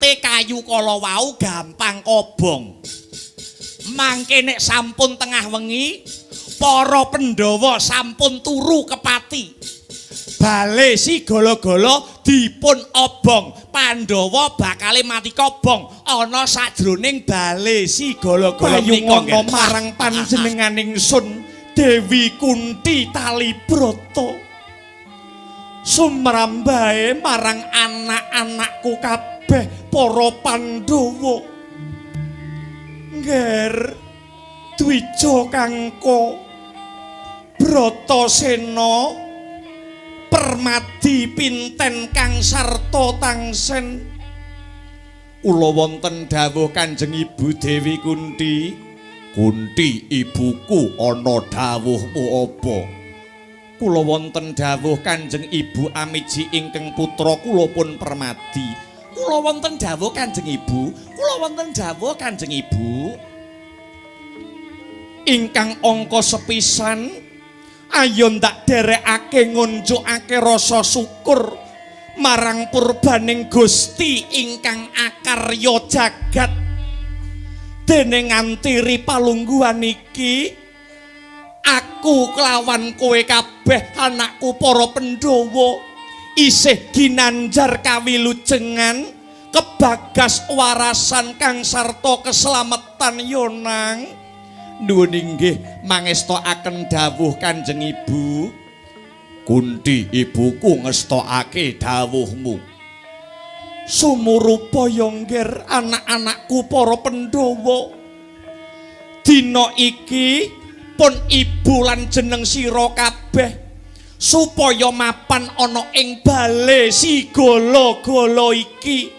Sifate kayu kala wau gampang kobong. Mangke nek sampun tengah wengi, para Pandhawa sampun turu kepati. Bale si gala-gala dipun obong. Pandhawa bakale mati kobong ana sajroning bale si gala-gala menika. Payungana marang panjenenganing sun Dewi Kunti Talibrata. Sumrambahe marang anak-anakku kabeh para Pandhawa. Ngger Dwija Kangka, Bratasena, Permadi pinten kang sarta tangsen. Kula wonten dawuh Kanjeng Ibu Dewi Kunti. Kunti ibuku ana dawuhmu apa? Kula wonten dawuh Kanjeng Ibu amiji ingkang putra kula pun Permadi. Kula wonten dawuh Kanjeng Ibu, kula wonten dawuh Kanjeng Ibu. Ingkang angka sepisan, ayo ndak derekake ngunjukake rasa syukur marang purbaning Gusti ingkang akarya jagat. Dene ngantiri palungguhan iki, aku kelawan kowe kabeh anakku para Pandhawa isih ginanjar kawilujengan kebagas warasan kang sarta keslametan yonang. Nuwun inggih mangestakaken dawuh Kanjeng Ibu. Kunti ibuku ngestokake dawuhmu. Sumurupa ya ngger anak-anakku para Pandhawa. Dina iki pun ibu lan jeneng sira kabeh supaya mapan ana ing bale si gala-gala iki.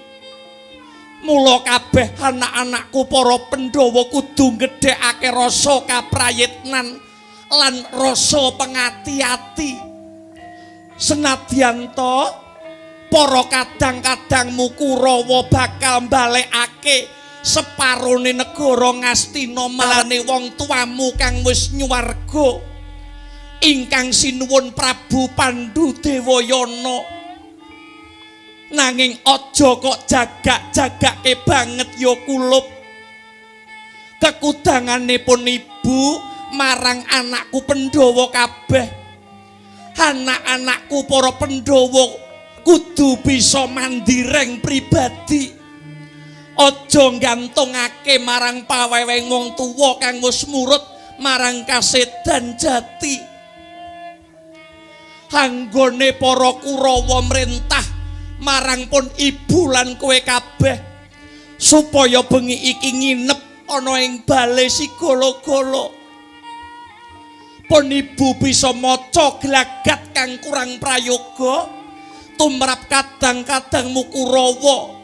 Mula kabeh anak-anakku para Pandhawa kudu nggedhekake rasa kaprayitnan lan rasa pengati-ati. Senadyan to para kadang-kadangmu Kurawa bakal mbalekake separone negara Ngastina marane wong tuamu kang wis nyuwarga ingkang sinuwun Prabu Pandhu Dewayana. Nanging aja kok jagak-jagake banget ya kulup. Kekudanganipun ibu marang anakku Pandhawa kabeh. Anak-anakku para Pandhawa kudu bisa mandireng pribadi. Aja gantungake marang paweweng wong tuwa kang wis murut marang kasedan jati. Anggone para Kurawa mrentah marang pun ibu lan kowe kabeh supaya bengi iki nginep ana ing bale Sigala-gala. Pun ibu bisa maca glagat kang kurang prayoga tumrap kadang-kadangmu Kurawa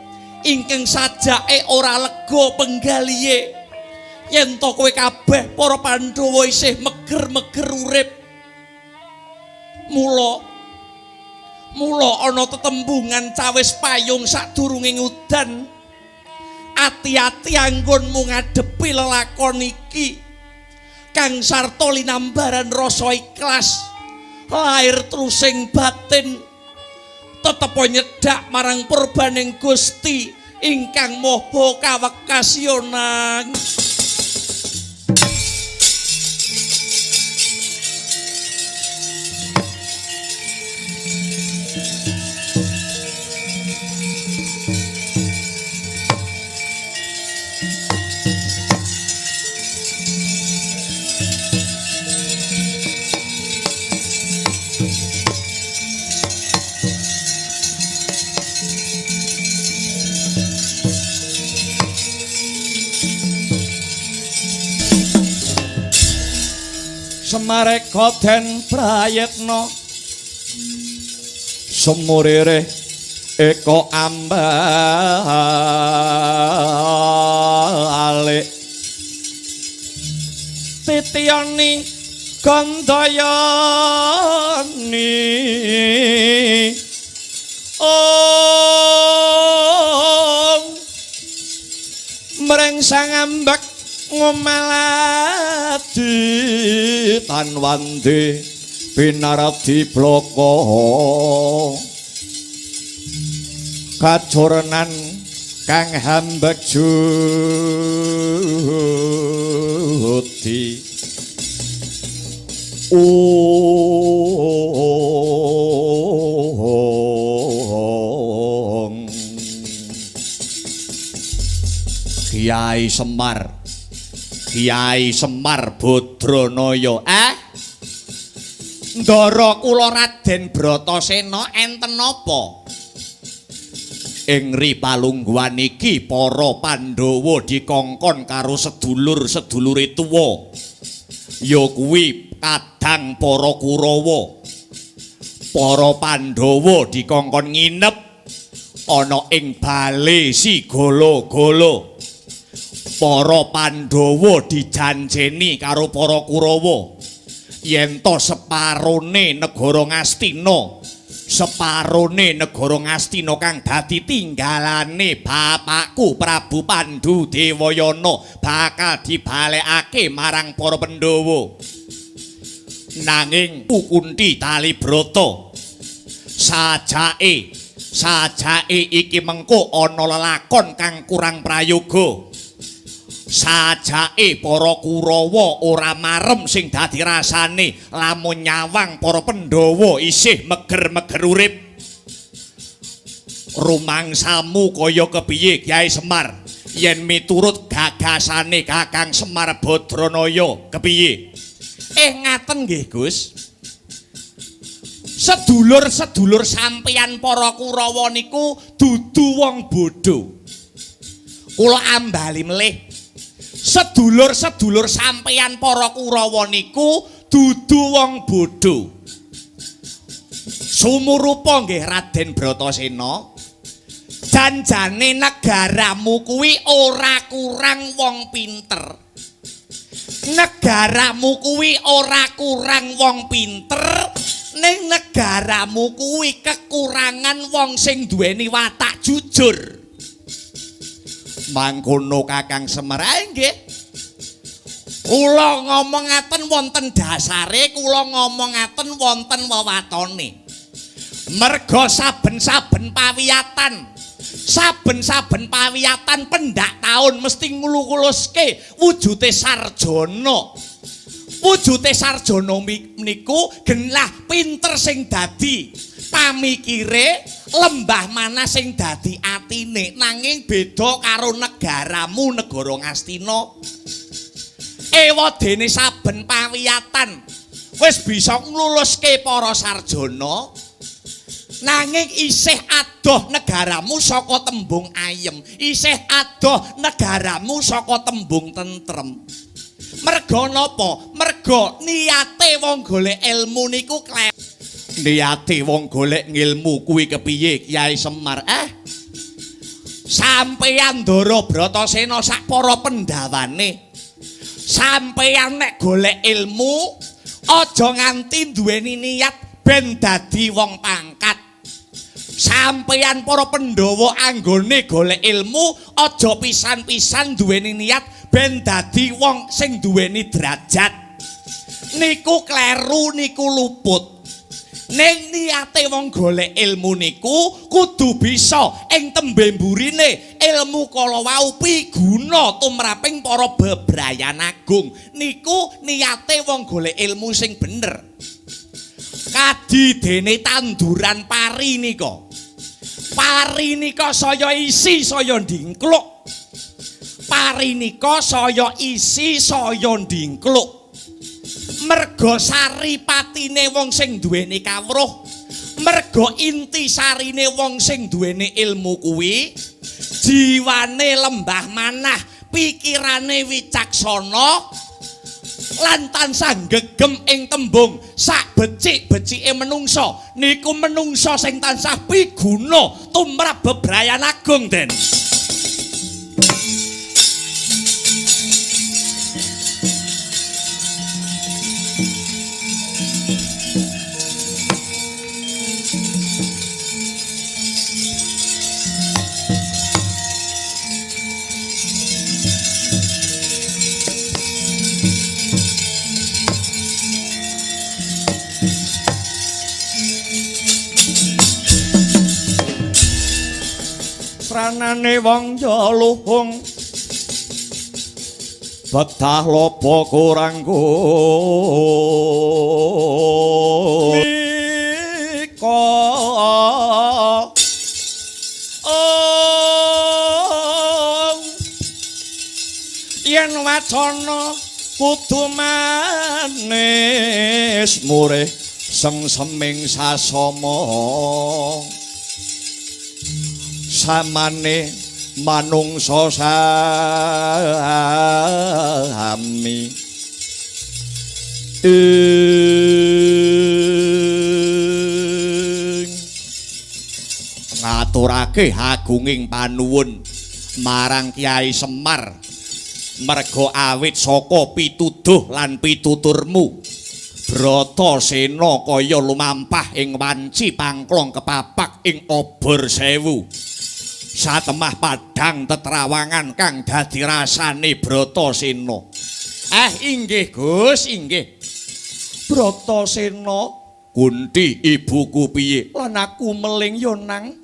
ingkang sajake ora lega penggalihe. Yen to kowe kabeh para Pandhawa isih meger-meger urip. Mula ana tetembungan cawis payung sadurunge udan. Ati-ati anggonmu ngadepi lelakon iki kang sarta linambaran rasa ikhlas lair trusing batin, tetep nyedak marang purbaning Gusti ingkang Maha Kawekas yonang. Semareka den prayitna sumurire eka ambalik titiyani gandayani om mreng sang ambek ngomaladi tanwandi pinaradi bloko kajornan Kang hambek judi ong. Kiai Semar, Kiai Semar Badranaya. Ndara kula Raden Bratasena enten napa? Ing ri palungguhan iki para Pandhawa dikongkon karo sedulur-sedulure tuwa, ya kuwi kadang para Kurawa. Para Pandhawa dikongkon nginep ana ing bale Sigala-gala. Para Pandhawa dijanjeni karo para Kurawa yen to separone negara Ngastina, separone negara Ngastina kang dadi tinggalane bapakku Prabu Pandu Dewayana bakal dibalekake marang para Pandhawa. Nanging Kunthi Talibrata sajake iki mengko ana lelakon kang kurang prayoga. Sajake para Kurawa ora marem sing dadi rasane lamun nyawang para Pandhawa isih meger-meger urip. Rumangsamu kaya kepiye Kyai Semar? Yen miturut gagasane Kakang Semar Badranaya kepiye? Ngaten nggih Gus. Sedulur-sedulur sampeyan para Kurawa niku dudu wong bodho. Kula ambali melih. Sedulur-sedulur sampeyan para Kurawa niku dudu wong bodho. Sumurupa nggih Raden Bratasena, janjane negaramu kuwi ora kurang wong pinter. Negaramu kuwi ora kurang wong pinter, ning negaramu kuwi kekurangan wong sing duweni watak jujur. Mangkono Kakang Semar. Nggih. Kula ngomong ngaten wonten dasare, kula ngomong ngaten wonten wewatone. Merga saben-saben pawiyatan, saben-saben pawiyatan pendak taun mesti nglukuluske wujute sarjana. Wujute sarjana niku genah pinter sing dadi pamikire, lembah mana sing dadi atine. Nanging beda karo negaramu negara Ngastina. Ewadene saben pawiyatan wis bisa ngluluske para sarjana, nanging isih adoh negaramu saka tembung ayem, isih adoh negaramu saka tembung tentrem. Merga napa? Merga niate wong golek ilmu niku kleru. Niate wong golek ngilmu kuwi kepiye Kyai Semar? Sampeyan Ndara Bratasena sak para pendhawane, sampeyan nek golek ilmu aja nganti duweni niat ben dadi wong pangkat. Sampeyan para Pandhawa anggone golek ilmu aja pisan-pisan duweni niat ben dadi wong sing duweni derajat. Niku kleru, niku luput. Ning niate wong golek ilmu niku kudu bisa ing tembe mburine ilmu kala wau piguna tumraping para bebrayan agung. Niku niate wong golek ilmu sing bener. Kadi dene tanduran pari nika. Pari nika saya isi saya ndingkluk. Pari nika saya isi saya ndingkluk. Merga sari patine wong sing duweni kawruh, merga inti sarine wong sing duweni ilmu kuwi jiwane lembah manah, pikirane wicaksana lan tansah gegem ing tembung sak becik-becike menungsa. Niku menungsa sing tansah piguna tumrap bebrayan agung. Den Anane wong ya luhung betah lopo kurang mika. Oh, yen wacana kudu manis murih sengseming sasama samane manungsa sami. Ing ngaturake agunging panuwun marang Kyai Semar merga awit saka pituduh lan pituturmu Bratasena kaya lumampah ing wanci pangklong kepapak ing obor sewu. Satemah padhang tetrawangan kang dadi rasane Bratasena. Inggih Gus, inggih. Bratasena, Kunti ibuku piye? Lan aku meling yo nang.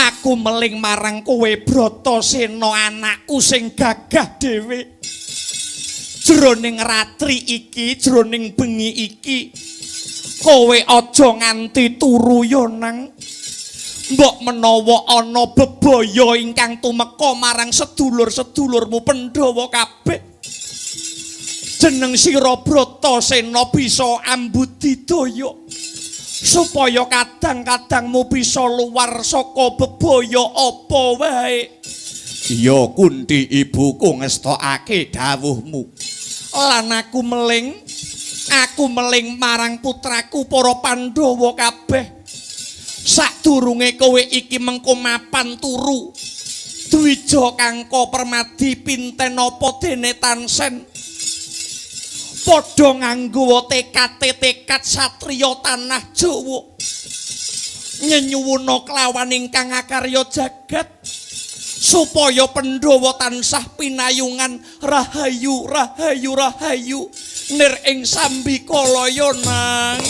Aku meling marang kowe Bratasena anakku sing gagah dhewe. Jroning ratri iki, jroning bengi iki, kowe aja nganti turu yo nang. Mbok menawa ana bebaya ingkang tumeka marang sedulur-sedulurmu Pandhawa kabeh. Jeneng sira Bratasena bisa ambudidaya supaya kadang-kadangmu bisa luar saka bebaya apa wae. Iya Kunti ibuku ngestokake dawuhmu. Lan aku meling marang putraku para Pandhawa kabeh. Sadurunge kowe iki mengko mapan turu, Dwija Kangka Permadi pinten apa dene tansen padha nganggo tekad satriya tanah Jawa, nyenyuwuna kelawan ingkang akarya jagat supaya Pandhawa tansah pinayungan rahayu rahayu rahayu nir ing sambikala nang.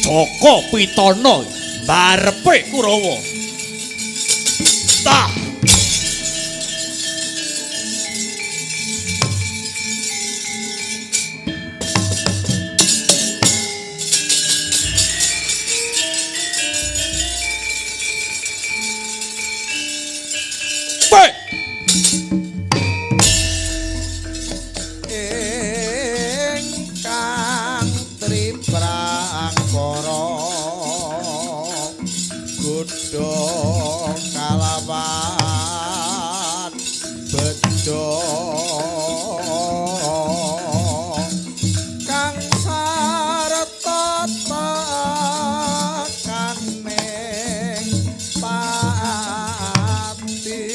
Jaka Pitana. Barepe Kurawa. Tah. Ingkang triprangkara godha kalawan bejo kang sarta tekaning pati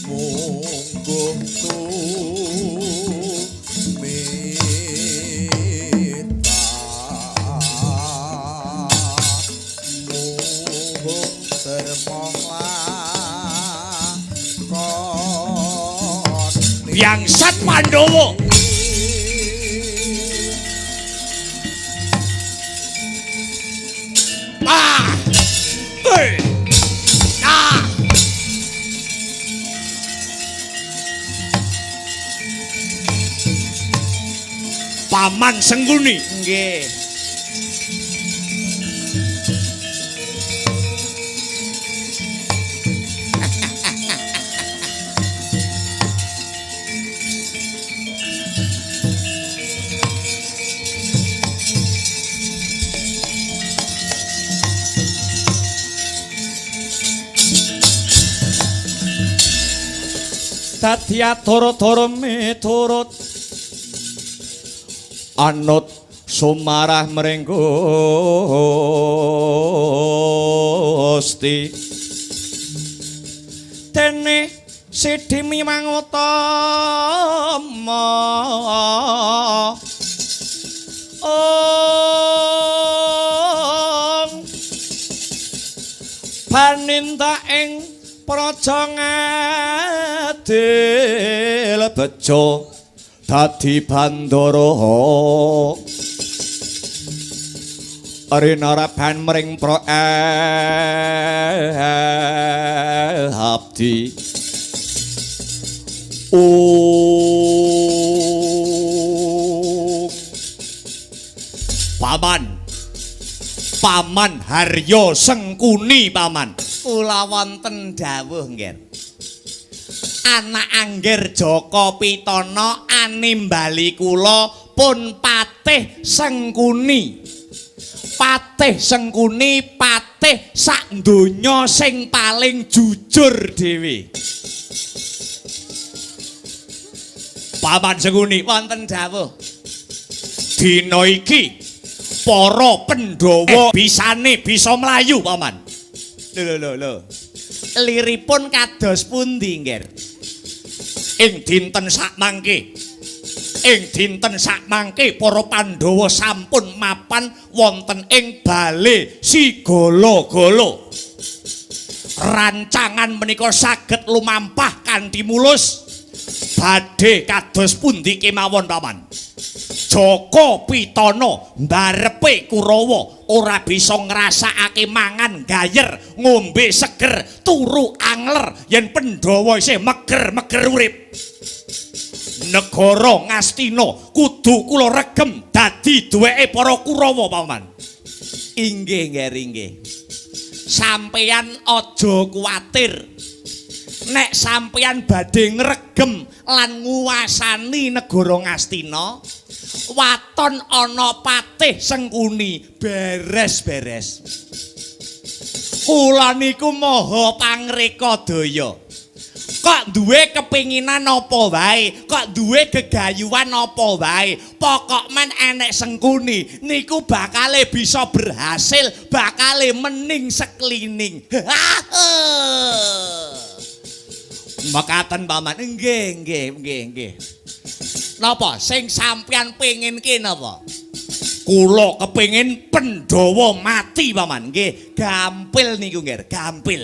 mungguh tumita muhung derma nglakoni. Biangsat Pandhawa. Ah. Hei. Ah. Paman Sengkuni. Nggih. Dadi adara-dara miturut anut sumarah mring Gusti. Dene Sidhi Mimang Utama Om paninda ing praja ngadil bejo dadi bandara rinaraban mring pra abdi. Om. Paman, Paman Haryo Sengkuni Paman. Kula wonten dawuh nggih. Anak angger Jaka Pitana animbali kula pun Patih Sengkuni. Patih Sengkuni patih sak donya sing paling jujur dhewe. Paman Sengkuni wonten dawuh. Dina iki para Pandhawa bisane bisa mlayu Paman. Lho lho lho. Liripun kados pundi nggih? Ing dinten sakmangke, ing dinten sakmangke para Pandhawa sampun mapan wonten ing bale Sigala-gala. Rancangan menika saged lumampah kanthi mulus. Badhe kados pundi kemawon Paman? Jaka Pitana mbarepe Kurawa ora bisa ngrasakake mangan gayer, ngombe seger, turu angler yen Pandhawa isih meger-meger urip. Negara Ngastina kudu kula regem dadi duweke para Kurawa Paman. Inggih nggih inggih. Sampeyan aja kuwatir. Nek sampeyan badhe ngregem lan nguwasani negara Ngastina, waton ana Patih Sengkuni beres-beres. Kula niku maha pangreka daya. Kok duwe kepinginan apa wae, kok duwe gegayuhan apa wae, pokok men enek Sengkuni niku bakale bisa berhasil, bakale mening seklining. Mekaten Paman. Nggih, nggih, nggih, nggih. Napa sing sampeyan pengen ki napa? Kula kepengin Pandhawa mati Paman. Nggih, gampil niku nggih, gampil.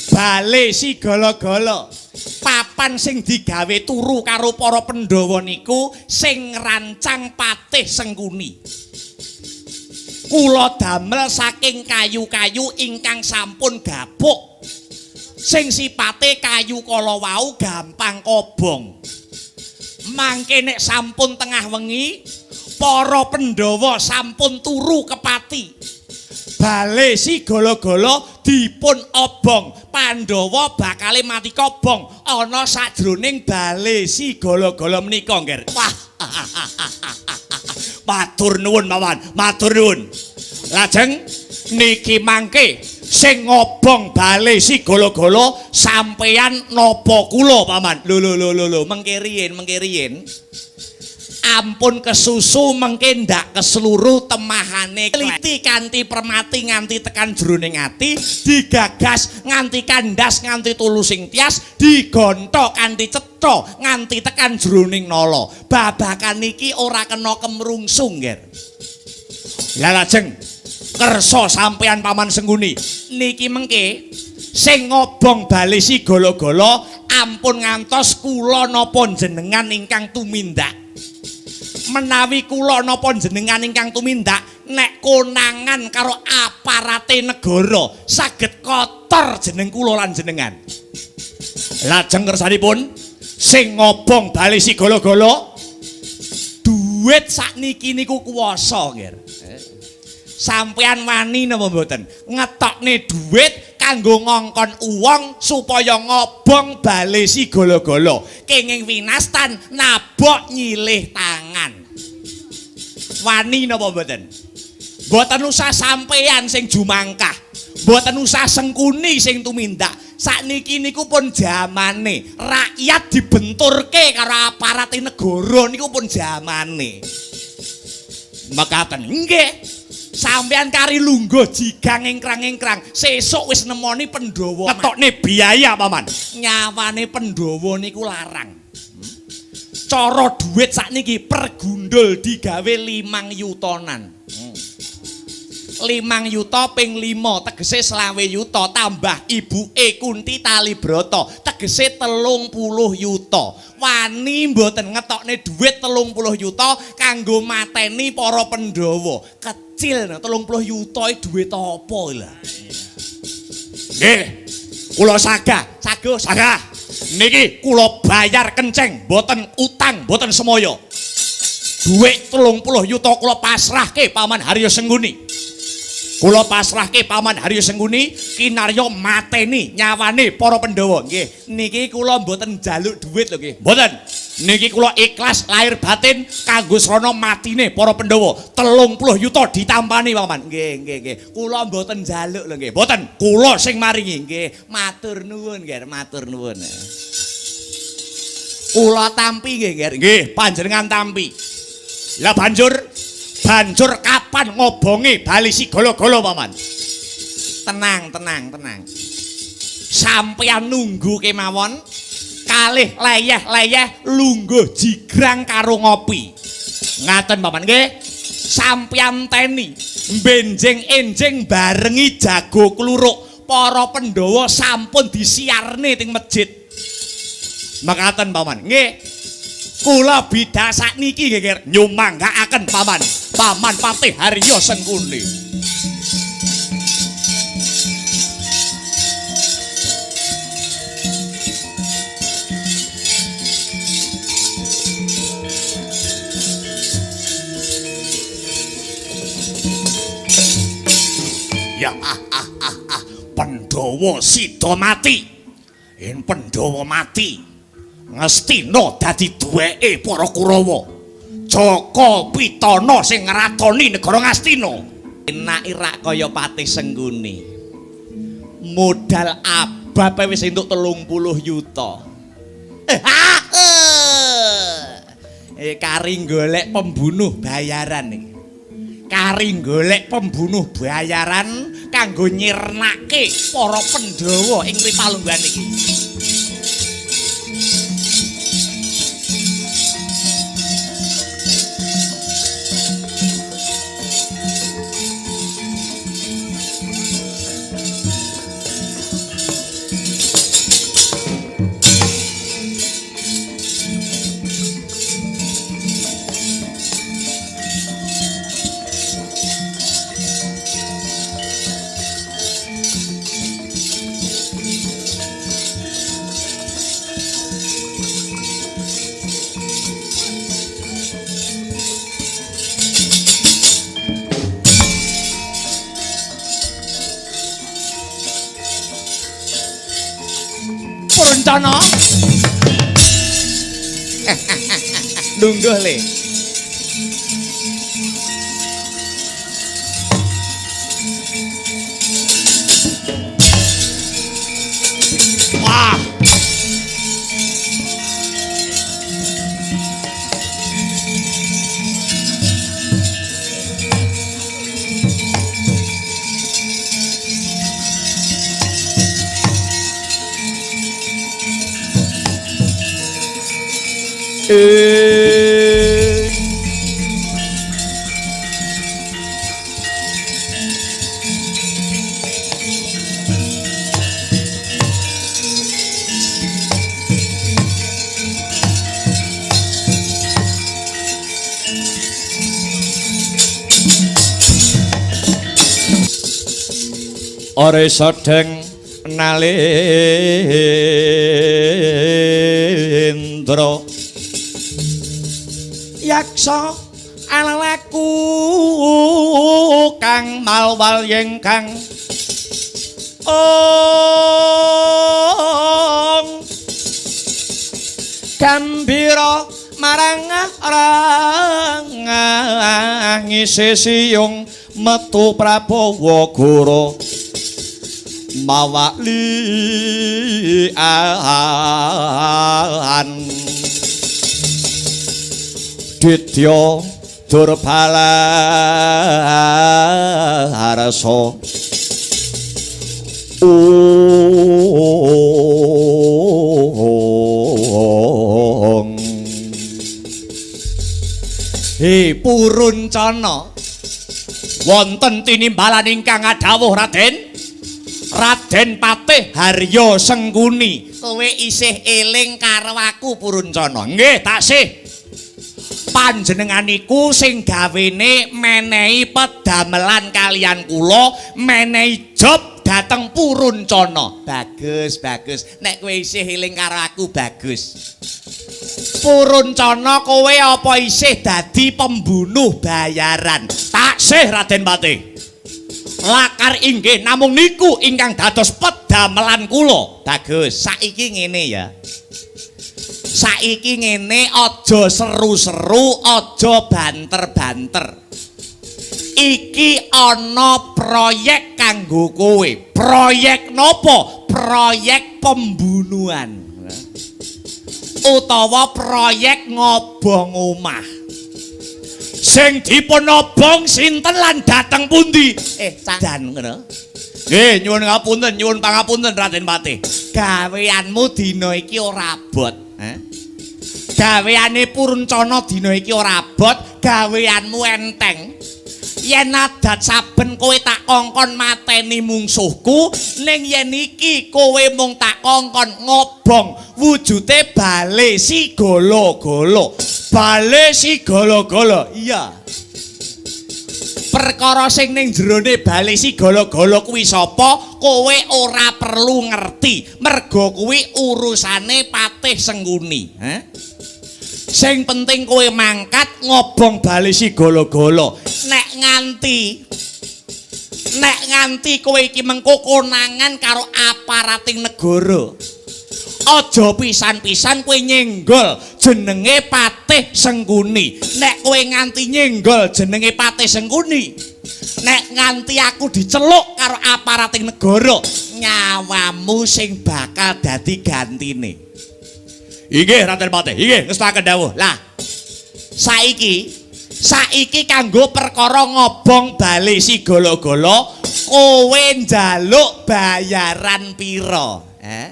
Bale Sigala-gala. Papan sing digawe turu karo para Pandhawa niku sing ngrancang Patih Sengkuni. Kula damel saking kayu-kayu ingkang sampun gapuk. Sing sipate kayu kala wau gampang kobong. Mangke nek sampun tengah wengi, para Pandhawa sampun turu kepati. Bale si gala-gala dipun obong. Pandhawa bakale mati kobong ana sajroning bale si gala-gala menika, Ngger. Wah. Matur nuwun, Paman. Matur nuwun. Lajeng niki mangke sing ngobong bale si gala-gala sampeyan napa kula, Paman? Lho lho lho lho, mengke riyin, mengke riyin. Ampun kesusu mengke ndak keseluruh temahane kliti kanthi permati nganti tekan jroning ati, digagas nganti kandas nganti tulusing tias, digonthok kanthi cetha nganti tekan jroning nala. Babakan iki ora kena kemrungsung, Ngger. Lah lajeng kersa sampeyan Paman Sengkuni niki mengke sing ngobong bali si gala-gala ampun ngantos kula napa jenengan ingkang tumindak. Menawi kula napa jenengan ingkang tumindak nek konangan karo aparate negara saged kotor jeneng kula lan jenengan. Lajeng kersanipun sing ngobong bali si gala-gala duit sakniki niku kuwasa, Ngger. Sampeyan wani napa mboten ngetokne duit kanggo ngongkon uwong supaya ngobong bale si gala-gala kenging winastan nabok nyilih tangan. Wani napa mboten? Mboten usah sampeyan sing jumangkah, mboten usah Sengkuni sing tumindak. Sakniki niku pun jamane rakyat dibenturke karo aparate negara niku pun jamane. Mekaten nggih. Sampeyan kari lungguh jigang engkrang-engkrang, sesuk wis nemoni Pandhawa. Ngetokne biaya, Paman. Nyawane Pandhawa niku larang. Cara dhuwit sakniki per gundul digawe 5 yutonan. 5 yuta ping 5 tegese 20 yuta tambah ibuke Kunti Talibrata tegese 30 yuta. Wani mboten ngetokne dhuwit 30 yuta kanggo mateni para Pandhawa. Kecil 30 yuta iki dhuwit apa lha? Nggih. Kula sagah, sago sagah. Niki kula bayar kenceng, mboten utang, mboten semoyo. Dhuwit 30 yuta kula pasrahke Paman Haryo Sengkuni. Kula pasrahke Paman Haryo Sengkuni kinarya mateni nyawane para Pandhawa. Nggih, niki kula mboten njaluk dhuwit lho nggih. Mboten. Niki kula ikhlas lahir batin kanggo srana matine para Pandhawa. 30 yuta ditampani Paman. Nggih, nggih, nggih. Kula mboten njaluk lho nggih. Mboten, kula sing maringi. Nggih, matur nuwun, Ngger, matur nuwun. Kula tampi nggih, Ngger. Nggih, panjenengan tampi. Lah banjur kapan ngobonge bali si gala-gala, Paman? Tenang, tenang, tenang. Sampeyan nunggu kemawon kalih leyeh-leyeh lungguh jigrang karo ngopi. Ngaten, Paman nggih. Sampeyan teni benjing-enjing barengi jago kluruk para Pandhawa sampun disiarne teng masjid. Mekaten, Paman nggih. Kula bidhak sakniki nggih, Ger, nyumanggaaken Paman. Paman Patih Haryo Sengkuni. Ya Pandhawa sida mati. Yen Pandhawa mati, Ngastina dadi duweke para Kurawa. Jaka Pitana sing ngratoni negara Ngastina. Enake rak kaya Patih Sengkuni. Modal abape wis entuk 30 yuta. Kari golek pembunuh bayaran iki. Kari golek pembunuh bayaran kanggo nyirnake para Pandhawa ing palungguhan iki. Puruncana. Lungguh le. Wah. Ore sodeng nalendra yaksa alalaku kang malwal yen kang ong gambira marang rang ngisi siyung metu Prabawa Guru mawalian Ditya Durbalarasa ong. He Puruncana, wonten tinimbalan ingkang adhawuh Raden. Raden Patih Harya Sengkuni, kowe isih eling karo aku Puruncana? Nggih, taksih. Panjenengan niku sing gawene menehi pedamelan kalian kula, menehi job dhateng Puruncana. Bagus, bagus. Nek kowe isih eling karo aku bagus. Puruncana, kowe apa isih dadi pembunuh bayaran? Taksih Raden Patih. Lakar inggih namung niku ingkang dados pedamelan kula. Bagus. Saiki ngene ya. Saiki ngene, aja seru-seru, aja banter-banter. Iki ana proyek kanggo kowe. Proyek napa? Proyek pembunuhan. Utawa proyek ngobong omah. Sing dipun obong sinten lan dhateng pundi? Dan ngono. Nggih, nyuwun ngapunten, nyuwun pangapunten Raden Patih. Gaweanmu dina iki ora abot, eh? Gaweane Puruncana dina iki ora abot, gaweanmu enteng. Yen adat saben kowe tak kongkon mateni mungsuhku, ning yen iki kowe mung tak kongkon ngobong wujute bale sigala-gala. Bale sigala-gala. Iya. Perkara sing ning jerone bale sigala-gala kuwi sapa, kowe ora perlu ngerti. Merga kuwi urusane Patih Sengkuni, heh? Sing penting kowe mangkat ngobong bale sigala-gala. Nek nganti kowe iki mengko konangan karo aparating negara, aja pisan-pisan kowe nyenggol jenenge Patih Sengkuni. Nek kowe nganti nyenggol jenenge Patih Sengkuni, nek nganti aku diceluk karo aparating negara, nyawamu sing bakal dadi gantine. Inggih Raden Patih, inggih ngestakaken dawuh. Lah, saiki kanggo perkara ngobong bale sigala-gala, kowe njaluk bayaran pira? Eh?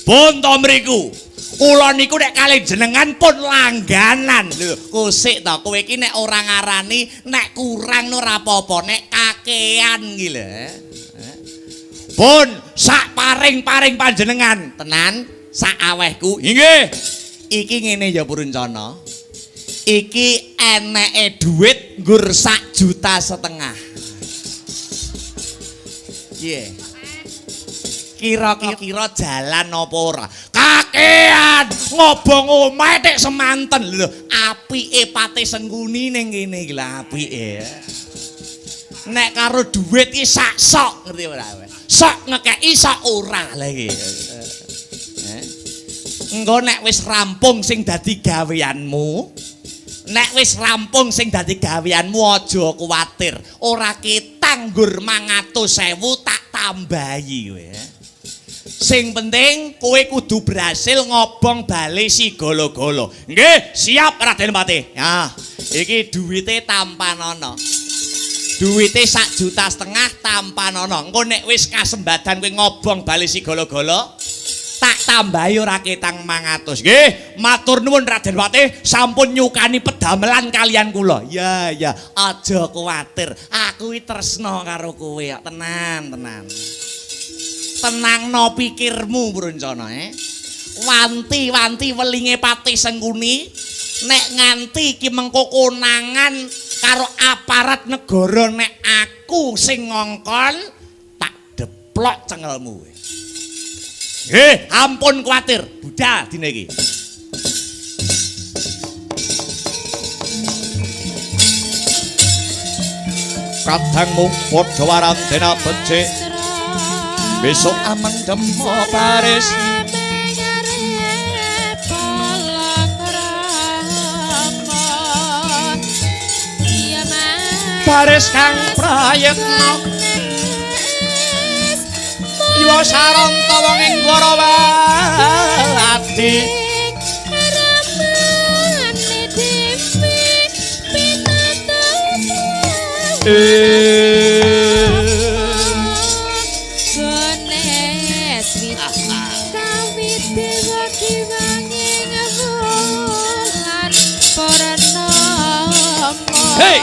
Pun to mriku. Kula niku nek kalih jenengan pun langganan. Lho, kusik to kowe iki nek ora ngarani nek kurang ora apa-apa, nek kakean iki lho. Pun sak paring-paring panjenengan, tenan sak awehku. Inggih. Iki ngene ya Puruncana. Iki eneke dhuwit nggur 1,5 juta. Piye? Kira-kira jalan apa ora? Kakean ngobong omahe tek semanten lho. Apike Patih Sengkuni ning kene iki lho apike. Nek karo dhuwit iki sak sok ngerti ora kowe? Sok ngekeki sok ora lha iki. Engko nek wis rampung sing dadi gaweanmu, nek wis rampung sing dadi gaweanmu aja kuwatir. Ora ketang nggur 500.000 tak tambahi kowe. Sing penting kowe kudu berhasil ngobong bale si golo-golo. Nggih, siap Raden Patih. Ya, iki duwite tampanana. Duwite 1,5 juta tampanana. Engko nek wis kasembadan kowe ngobong bale si golo-golo, tak tambahi ora ketang 500. Nggih, matur nuwun Raden Patih sampun nyukani pedamelan kalian kula. Ya, ya, aja kuwatir. Aku iki tresna karo kowe kok, tenan, tenan. Tenangno pikirmu Bruncana, Wanti-wanti welinge Patih Sengkuni nek nganti iki mengko konangan karo aparat negara nek aku sing ngongkon tak deplok cengelmu. Nggih, ampun kuwatir, budal dina iki. Kadangmu padha warandena becik. Besok amendem baris. Baris kang prayitna yuwa saranta wong ing Dwarawati. Hey!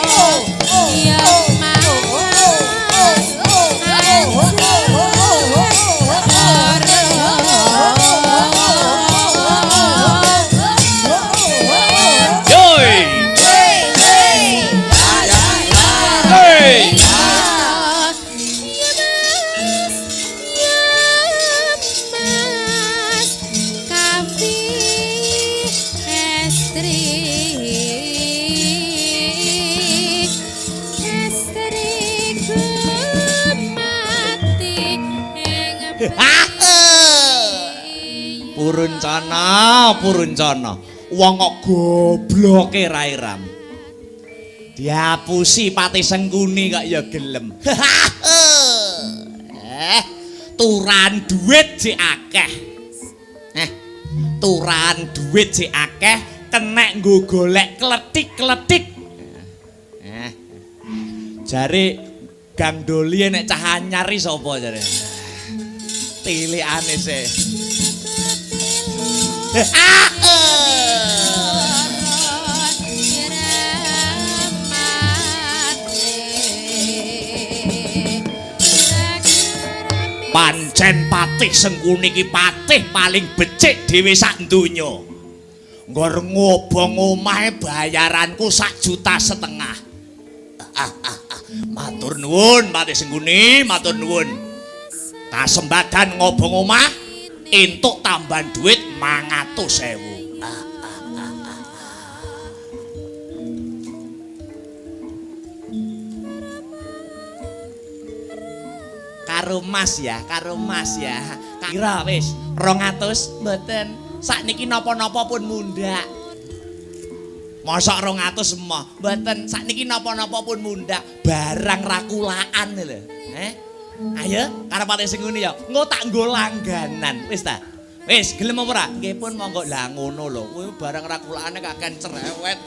Puruncana, Puruncana. Wong kok gobloke ra iram. Diapusi Patih Sengkuni kok ya gelem. Turan duit jek akeh. Turan duit jek akeh kenek nggo golek kletik-kletik. Jare Gang Doli nek cah anyar iki sapa jare? Tilikane sih. Pancen Patih Sengkuni iki patih paling becik dhewe sak donya. Ngger ngobong omahe bayaranku 1,5 juta. Matur nuwun Patih Sengkuni, matur nuwun. Kasembadan ngobong omah entuk tambahan duit 500.000. Karo Mas ya, karo Mas ya. Kira wis 200 mboten. Sakniki napa-napa pun mundhak. Mosok 200 emoh. Mboten, sakniki napa-napa pun mundhak. Barang rakulaan lho. Ayo karo Patih Sengkuni ya. Engko tak nggo langganan. Wis ta? Wis gelem apa ora? Nggih pun monggo. Lah ngono lho. Kuwi barang rakulane kakean cerewet.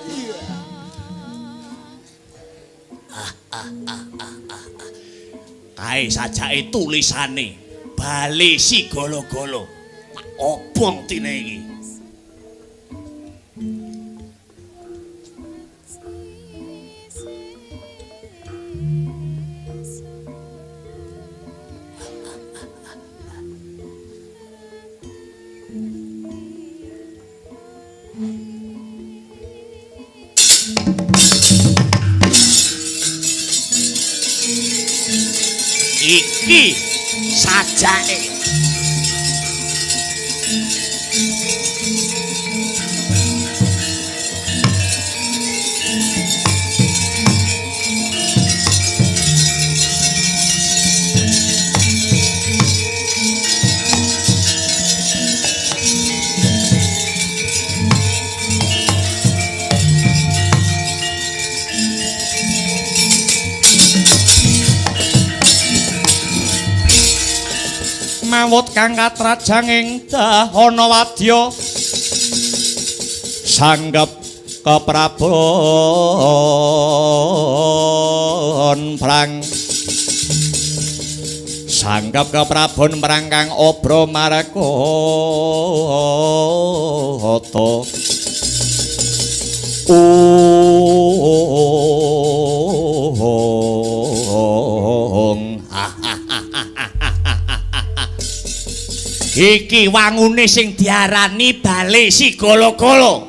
Kae sajake tulisane Bale si Golo-golo. Tak obong tine iki. Iki sajake. mawut kang katrajang ing dahana wadya sanggep keprabon prang sanggep keprabon prang kang obra markata. Ong Iki wangune sing diarani bale Sigala-gala.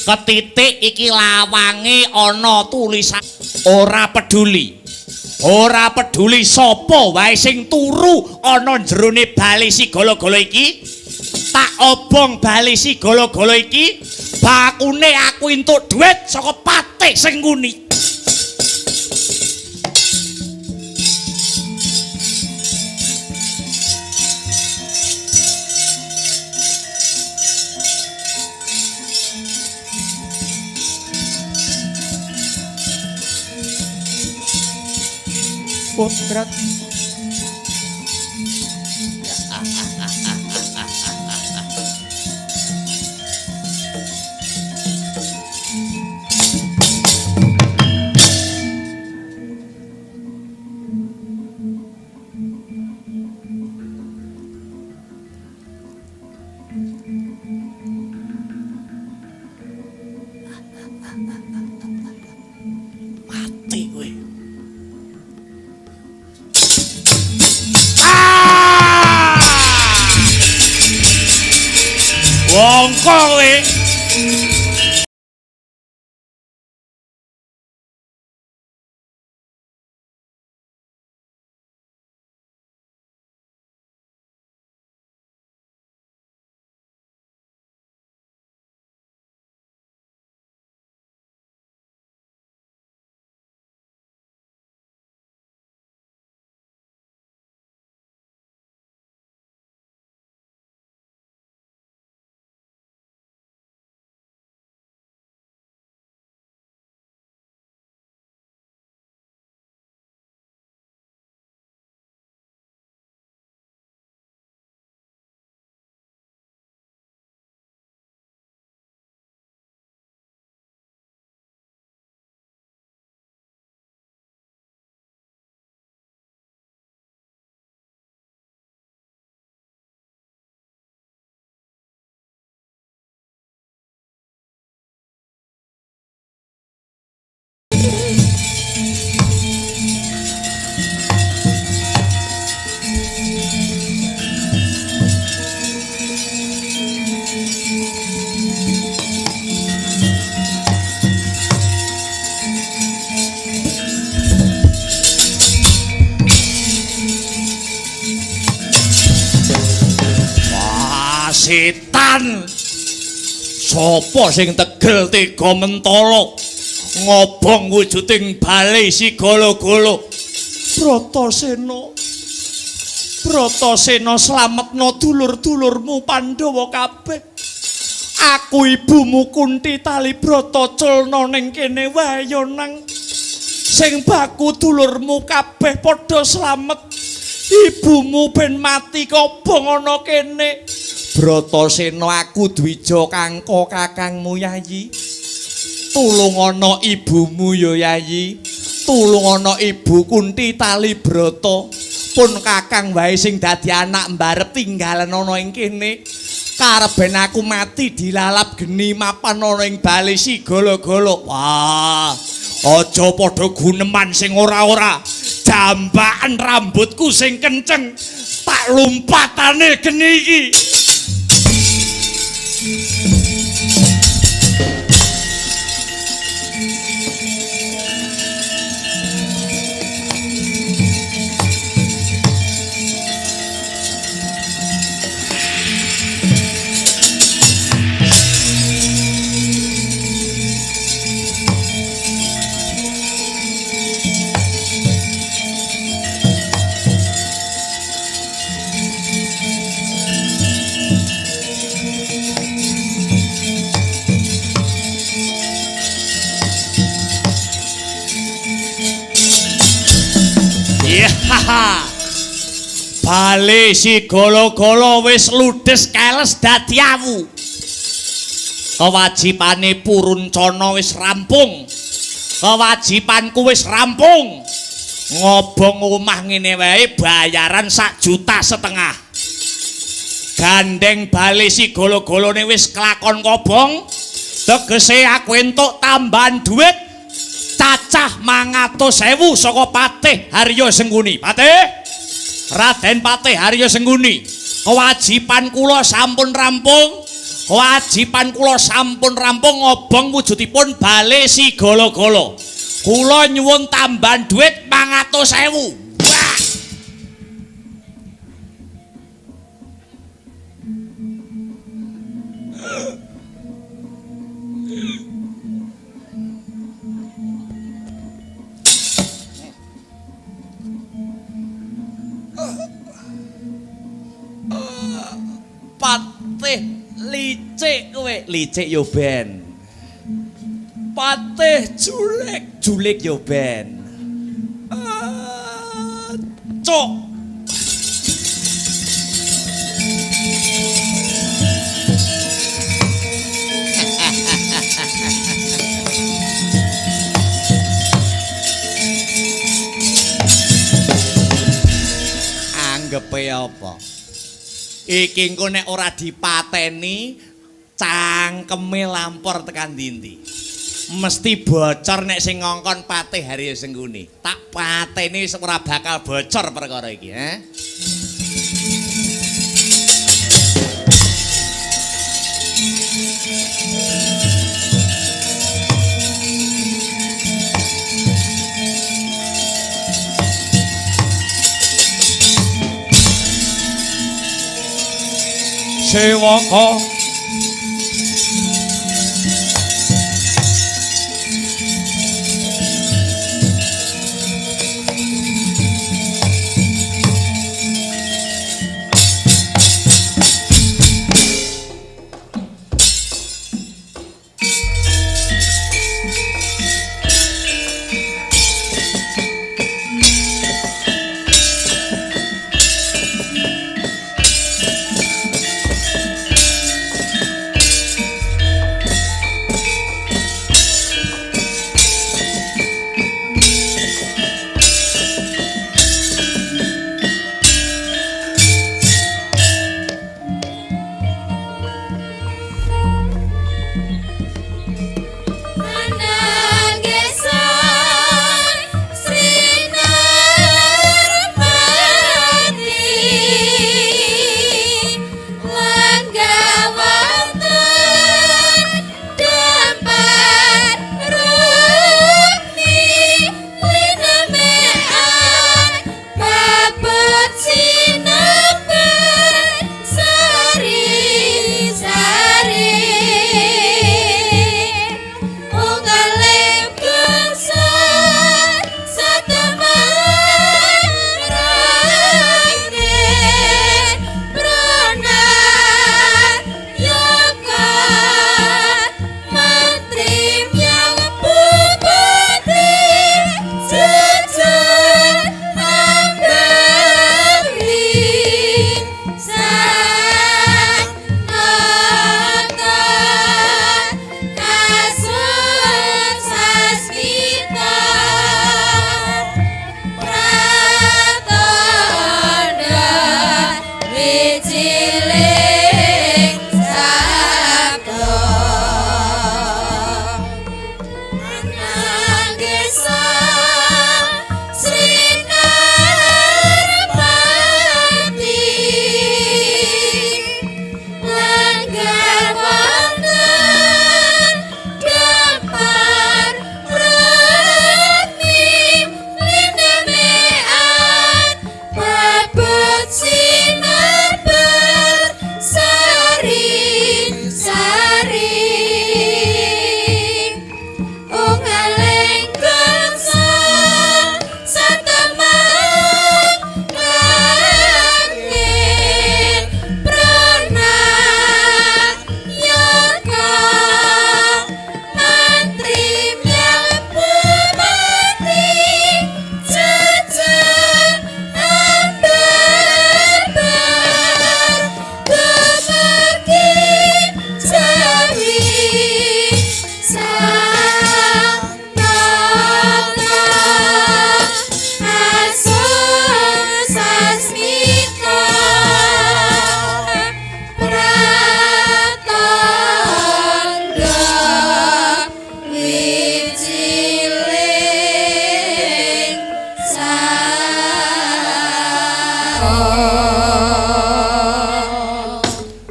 Ketitik iki lawange ana tulisan ora peduli. Ora peduli sapa wae sing turu ana jerone bale Sigala-gala iki. Tak obong bale Sigala-gala iki, bakune aku entuk dhuwit saka patih sing nguni. Potret Mati kowe. Wongko kowe. Setan. Sopo sing tegel tega mentala ngobong wujuding bale Sigala-gala? Bratasena, Bratasena, slametna dulur-dulurmu Pandhawa kabeh. Aku ibumu Kunti tali brata culna ning kene wae ya nang. Sing baku dulurmu kabeh padha slamet. Ibumu ben mati kobong ana kene. Bratasena, aku Dwija Kangka kakangmu Yayi. Tulung ana ibumu ya Yayi. Tulung ana ibu Kunti tali brata. Pun kakang wae sing dadi anak mbarep tinggalan ana ing kene. Karep ben aku mati dilalap geni mapan ana ing bale Sigala-gala. Wah, aja padha guneman sing ora-ora. Jambakan rambutku sing kenceng tak lumpatane geni iki. Bale Sigala-gala wis ludes keles dadi awu. Kewajibane Puruncana wis rampung. Kewajibanku wis rampung. Ngobong omah ngene wae bayaran 1,5 juta. Gandeng bale Sigala-galane wis kelakon kobong. Tegese aku entuk tambahan duit cacah 500.000 saka Patih Haryo Sengkuni. Patih Raden Patih Haryo Sengkuni, kewajiban kula sampun rampung. Kewajiban kula sampun rampung ngobong wujudipun bale Sigala-gala. Kula nyuwun tambahan duit 500.000. Wah. Patih licik kowe, licik yo ben. Patih julik, julik yo ben. Cuk. Anggepe apa? Iki engko nek ora dipateni cangkeme lampor tekan ndi-ndi. Mesti bocor nek sing ngongkon Patih Haryo Sengkuni. Tak pateni wis ora bakal bocor perkara iki, he. Sewaka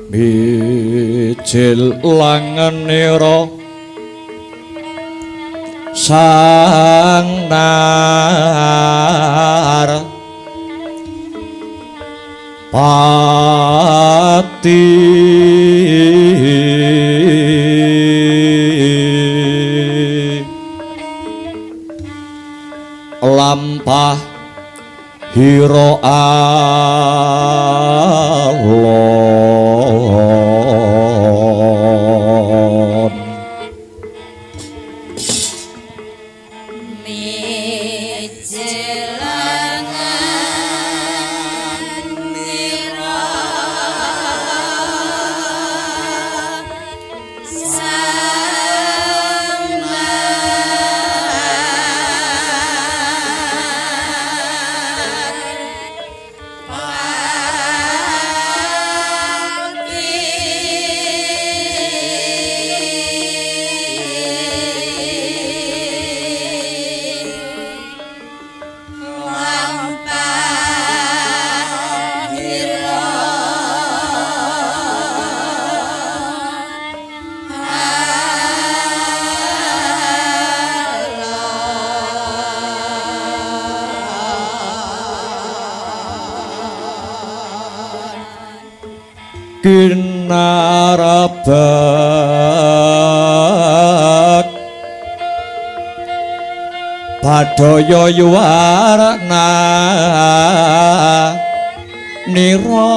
Mijil langenira sang nar pati lampah hira alon Mijelangan nira Kinarabak Badaya yuwarna nira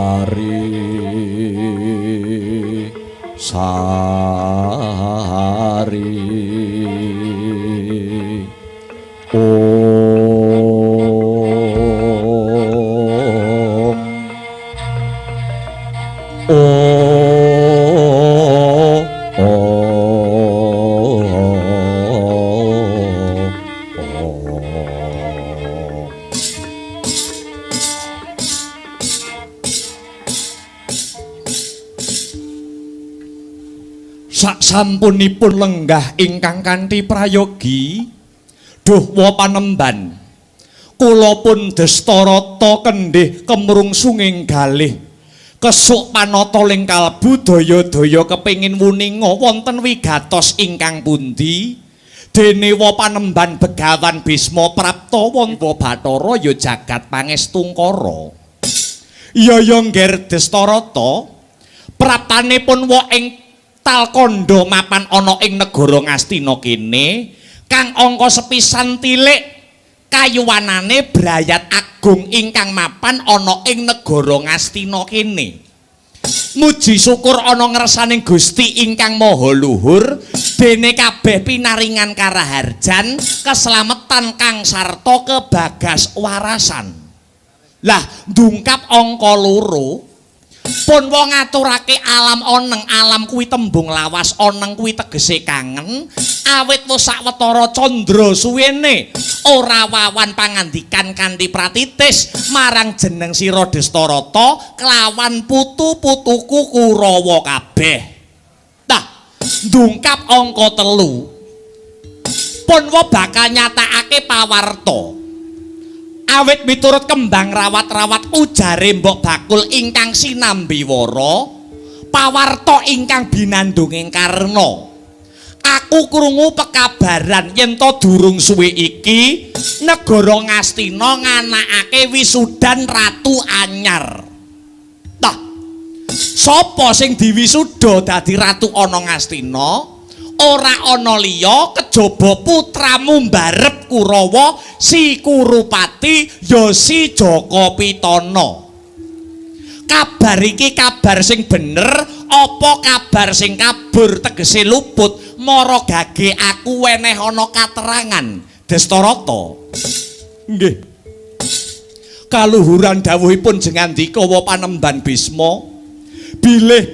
Sari Sari Om Om Om. Sasampunipun lenggah ingkang kanthi prayogi duh wa panemban kula pun Destarata kendhih kemrungsunging galih kesuk panata ling kalbu daya-daya kepengin wuninga wonten wigatos ingkang pundi dene wa panemban Begawan Bisma prapta wonten Bathara ya jagat pangestungkara. Ya ya ngger Destarata praptanipun wa ing Talkandha mapan ana ing negara Ngastina kene kang angka sepisan tilik kayuwanane brayat agung ingkang mapan ana ing negara Ngastina kene. Muji syukur ana ngersaning Gusti ingkang Maha Luhur dene kabeh pinaringan karaharjan keslametan kang sarta kebagas warasan. Lah ndungkap angka loro pun wong ngaturake alam oneng, alam kuwi tembung lawas, oneng kuwi tegese kangen, awit wis sawetara candra suwene ora wawan pangandikan kanthi pratitis marang jeneng sira Destarata kelawan putu-putuku Kurawa kabeh. Tah, Ndungkap angka 3. Punwa bakal nyatakake pawarta. Awit miturut kembang rawat-rawat ujare Mbok Bakul ingkang sinambiwara, pawarta ingkang binandung ing karna. Aku krungu pekabaran yen to durung suwe iki negara Ngastina nganakake wisudan ratu anyar. Tah, sapa sing diwisuda dadi ratu ana Ngastina? Ora ana liya kejaba putramu mbarep Kurawa si Kurupati ya si Jaka Pitana. Kabar iki kabar sing bener apa kabar sing kabur tegese luput mara gage aku weneh ana katerangan Destarata. Nggih. Kaluhuran dawuhipun jengandika wa panemban Bisma bilih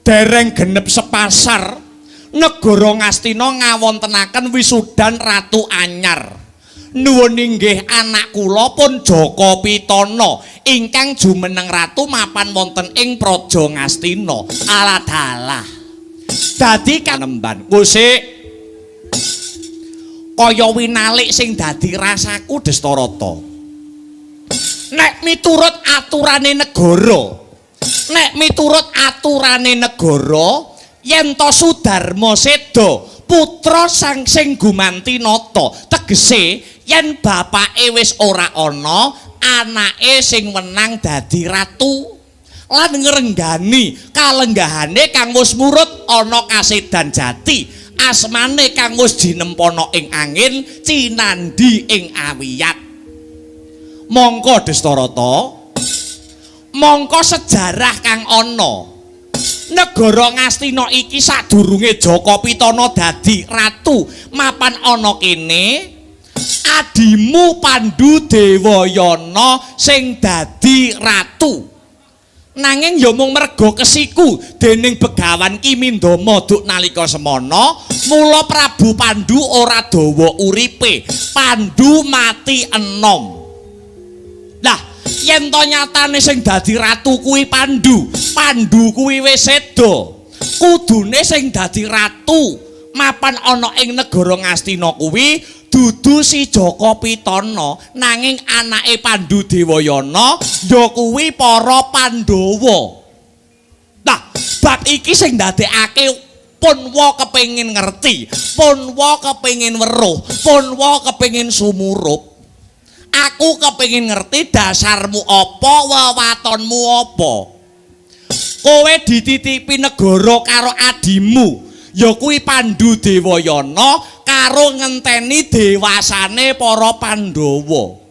dereng genep sepasar negara Ngastina ngawontenaken wisudan ratu anyar. Nuwun inggih anak kula pun Jaka Pitana ingkang jumeneng ratu mapan wonten ing Praja Ngastina. Aladalah. Dadi kanemban kusik kaya winalik sing dadi rasaku Destarata. Nek miturut aturane negara, nek miturut aturane negara yen to Sudarma seda putra sang sing gumanti nata, tegese yen bapake wis ora ana, anake sing wenang dadi ratu lan ngrenggani kalenggahane kang wis murut ana kasedan jati, asmane kang wis jinempana ing angin cinandhi ing awiyat. Mongko Destarata, mongko sejarah kang ana negara Ngastina iki sadurunge Jaka Pitana dadi ratu mapan ana kene, adimu Pandu Dewayana sing dadi ratu. Nanging ya mung merga kesiku dening Begawan Ki Mindama duk nalika semana, mula Prabu Pandu ora dawa uripe. Pandu mati enom. Lah, yen to nyatane sing dadi ratu kuwi Pandu, Pandu kuwi wis seda. Kudune sing dadi ratu mapan ana ing negara Ngastina kuwi dudu si Jaka Pitana, nanging anake Pandu Dewayana ya kuwi para Pandhawa. Nah, bab iki sing ndadekake Punwa kepengin ngerti, Punwa kepengin weruh, Punwa kepengin sumurup. Aku kepengin ngerti dasarmu apa, wewatonmu apa. Kowe dititipi negara karo adimu, ya kuwi Pandu Dewayana karo ngenteni dewasane para Pandhawa.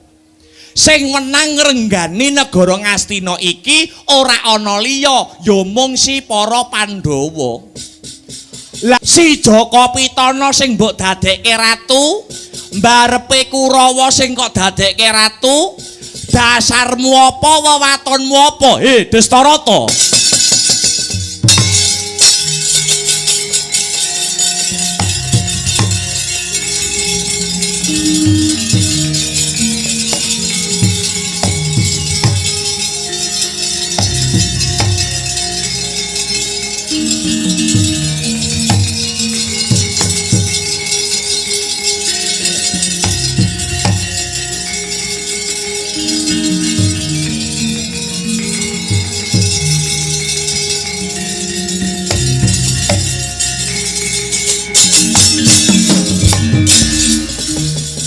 Sing wenang ngrenggani negara Ngastina iki ora ana liya, ya mung si para Pandhawa. Lah si Jaka Pitana sing mbok dadekke ratu, mbarepe Kurawa sing kok dadekke ratu, dasarmu apa, wewatonmu apa? He Destarata.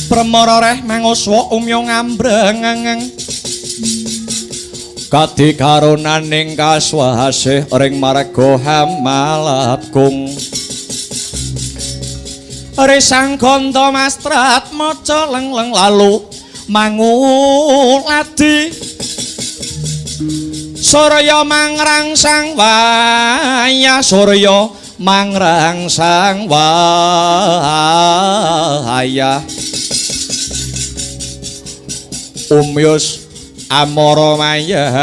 Premara reh manguswa umya ngambreng kadi karunaning kaswasih ring marga hamalakung risang ganda mastrat maca lengleng lalu manguladi surya mangrangsang wayah surya mangrangsang wayah umyus amara mayanto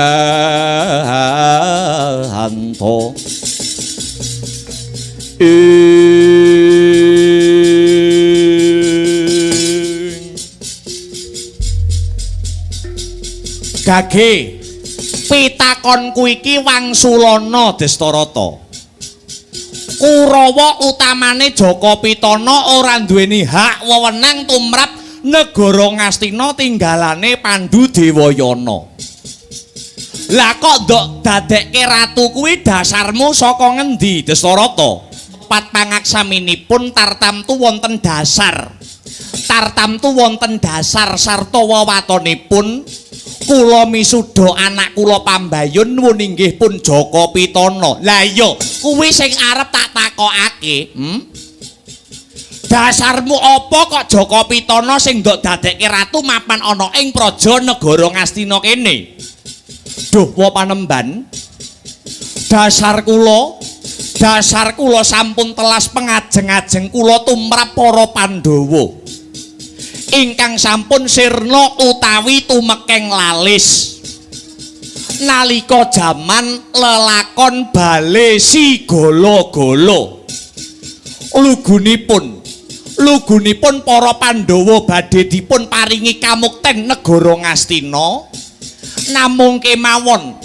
ing gage pitakonku iki wangsulana Destarata. Kurawa utamane Jaka Pitana ora duweni hak wewenang tumrap negara Ngastina tinggalane Pandhu Dewayana. Lah kok ndok dadekke ratu kuwi dasarmu saka ngendi, Dastarata? Pat pangaksaminipun tartamtu wonten dasar. Tartamtu wonten dasar sarta wewatonipun kula misuda anak kula pambayun nuwun inggih pun Jaka Pitana. Lah iya, kuwi sing arep tak takokake, Dasarmu apa kok Jaka Pitana sing ndok dadekke ratu mapan ana ing praja negara Ngastina kene? Duh, wa panemban. Dasar kula sampun telas pengajeng-ajeng kula tumrap para Pandhawa ingkang sampun sirna utawi tumekeng lalis nalika jaman lelakon bale Sigala-gala. Lugunipun para Pandhawa badhe dipun paringi kamukten negara Ngastina, namung kemawon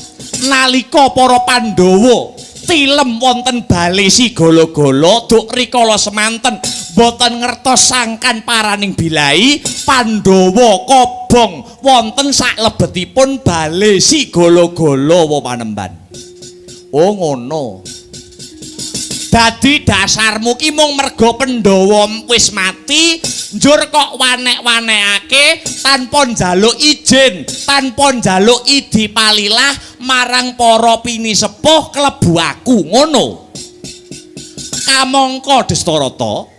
nalika para Pandhawa tilem wonten bale Sigala-gala duk rikala semanten boten ngertos sangkan paraning bilai Pandhawa kobong wonten saklebetipun bale Sigala-gala wa panemban. Oh ngono. Dadi dasarmu ki mung merga Pandhawa wis mati, njur kok wanek-wanekake tanpa njaluk izin, tanpa njaluk idi palilah marang para pinisepuh klebu aku, ngono. Kamangka Dastarata,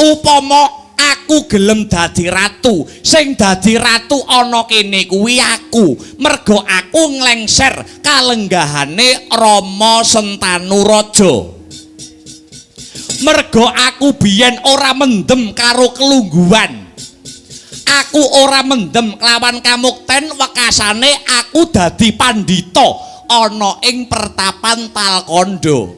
upama aku gelem dadi ratu, sing dadi ratu ana kene kuwi aku, merga aku nglengser kalenggahane Rama Sentanu Raja. Merga aku biyen ora mendem karo kelungguhan. Aku ora mendem kelawan kamukten wekasane aku dadi pandhita ana ing pertapan Talkandha.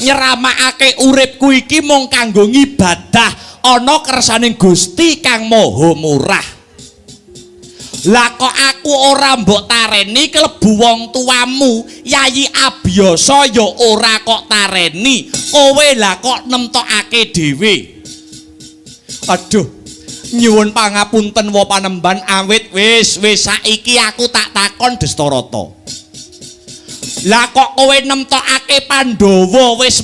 Nyeramakake uripku iki mung kanggo ngibadah ana kersaning Gusti Kang Maha Murah. Lah kok aku ora mbok tareni klebu wong tuamu, Yayi Abiyasa ya ora kok tareni. Kowe lah kok nemtokake dhewe. Aduh, nyuwun pangapunten wa panemban awit wis wis saiki aku tak takon Dastarata. Lah kok kowe nemtokake Pandhawa wis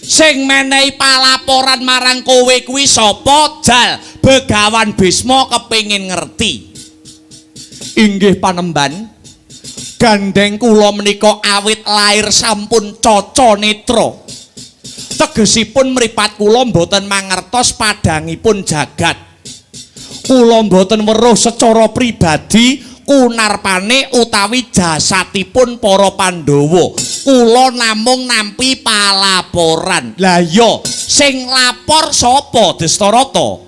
sing menehi palaporan marang kowe kuwi sapa? Jal Begawan Bisma kepengin ngerti. Inggih panemban, gandeng kula menika awit lair sampun caca netra. Tegesipun mripat kula mboten mangertos padhangipun jagat. Kula mboten weruh secara pribadi kunarpane utawi jasatipun para Pandhawa. Kula namung nampi palaporan. Lah iya, sing lapor sapa Dastarata?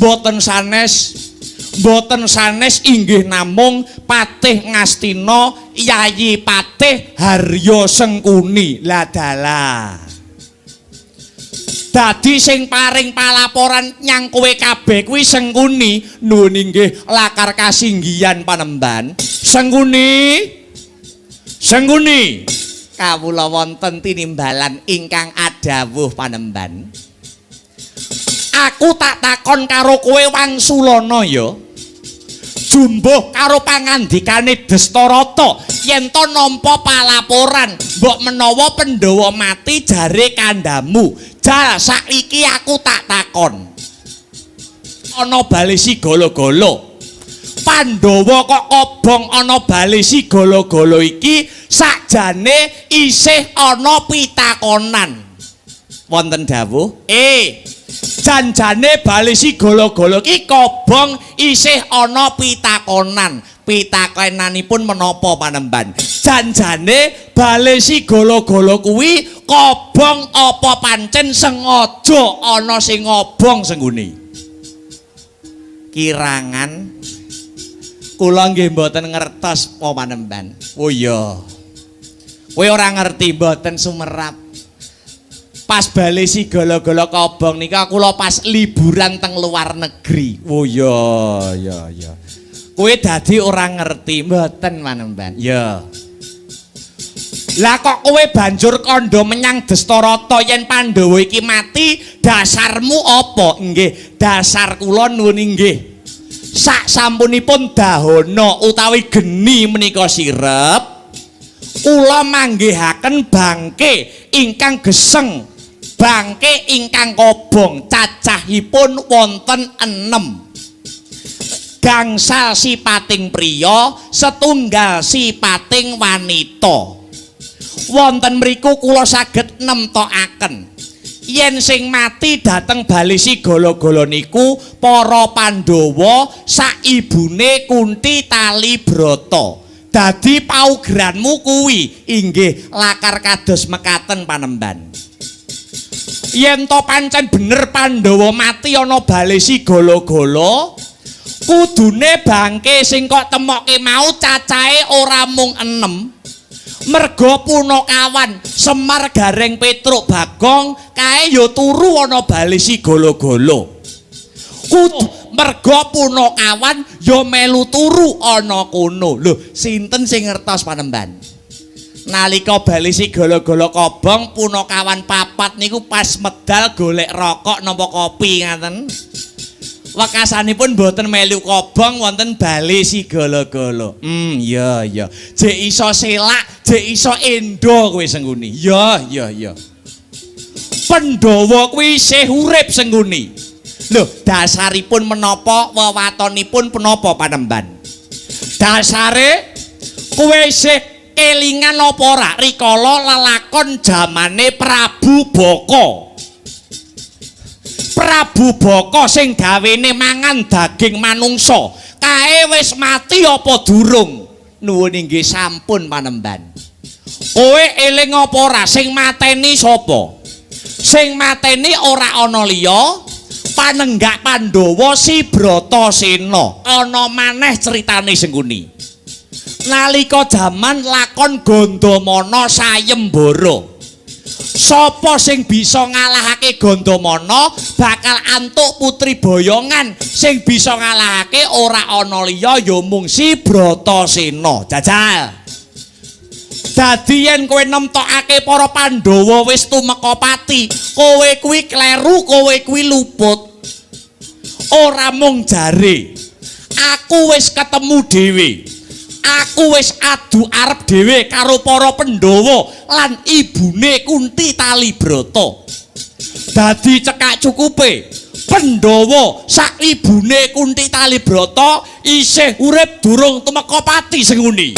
Mboten sanes. Mboten sanes inggih namung Patih Ngastina Yayi Patih Harya Sengkuni. Lah dalah. Dadi sing paring palaporan nyang kowe kabeh kuwi Sengkuni. Nuwun inggih lakar kasinggihan panemban. Sengkuni. Sengkuni. Kawula wonten tinimbalan ingkang adhawuh panemban. Aku tak takon karo kowe Wangsulana ya. Jumbuh karo pangandikane Dastarata yen to nampa palaporan mbok menawa Pandhawa mati jare kandhamu. Jal saiki aku tak takon. Ana bale Sigala-gala. Pandhawa kok kobong ana bale Sigala-gala iki sakjane isih ana pitakonan. Wonten dawuh, janjane bale Sigala-gala iki kobong isih ana pitakonan. Pitakonanipun menapa panemban? Janjane bale Sigala-gala kuwi kobong apa pancen sengaja ana sing ngobong Sengkuni? Kirangan kula nggih mboten ngertos apa panemban. Oh iya. Kowe ora ngerti mboten sumerap. Pas bale Sigala-gala kobong nika kula pas liburan teng luar negeri. Oh iya, iya, iya. Kowe dadi ora ngerti mboten panemban. Ya. Lah kok kowe banjur kandha menyang Destarata yen Pandhawa iki mati, dasarmu apa? Nggih, dasar kula nuwun inggih. Sak sampunipun dahana utawi geni menika sirep, kula manggihaken bangke ingkang geseng, bangke ingkang kobong, cacahipun wonten 6. Gangsal sipating priya, setunggal sipating wanita. Wonten mriku kula saged nemtokaken yen sing mati dhateng balesi gala-gala niku para Pandhawa sak ibune Kunti Talibrata. Dadi paugeranmu kuwi inggih lakar kados mekaten panemban. Yen to pancen bener Pandhawa mati ana balesi gala-gala, kudune bangke sing kok temokke mau cacahe ora mung 6. Merga punakawan Semar Gareng Petruk Bagong kae ya turu ana balesi gala-gala. Kudu merga punakawan ya melu turu ana kono. Lho, sinten sing ngertos panemban? Nalika balesi gala-gala kobong, punakawan papat niku pas medal golek rokok napa kopi ngaten. Wekasanipun mboten melu kobong wonten bale Sigala-gala. Iya iya. Jek iso selak, jek iso endo kowe Sengkuni. Ya, ya, ya. Pandhawa kuwi isih urip Sengkuni. Lho, dasaripun menapa, wewatonipun menapa panemban? Dasare kowe isih kelingan apa ora rikala lelakon jamane Prabu Baka? Prabu Baka sing gawene mangan daging manungsa, kae wis mati apa durung? Nuwun inggih sampun panemban. Kowe eling apa ora sing mateni sapa? Sing mateni ora ana liya, panenggak Pandhawa si Bratasena. Ana maneh critane Sengkuni. Nalika jaman lakon Gandamana sayembara, sapa sing bisa ngalahake Gandamana bakal antuk putri boyongan. Sing bisa ngalahake ora ana liya ya mung si Bratasena. Jajal. Dadi yen kowe nemtokake para Pandhawa wis tumeka pati, kowe kuwi kleru, kowe kuwi luput. Ora mung jare, aku wis ketemu dhewe. Aku wis adu arep dhewe karo para Pandhawa lan ibune Kunti Talibrata. Dadi cekak cukupe Pandhawa sak ibune Kunti Talibrata isih urip durung tumeka pati Sengkuni.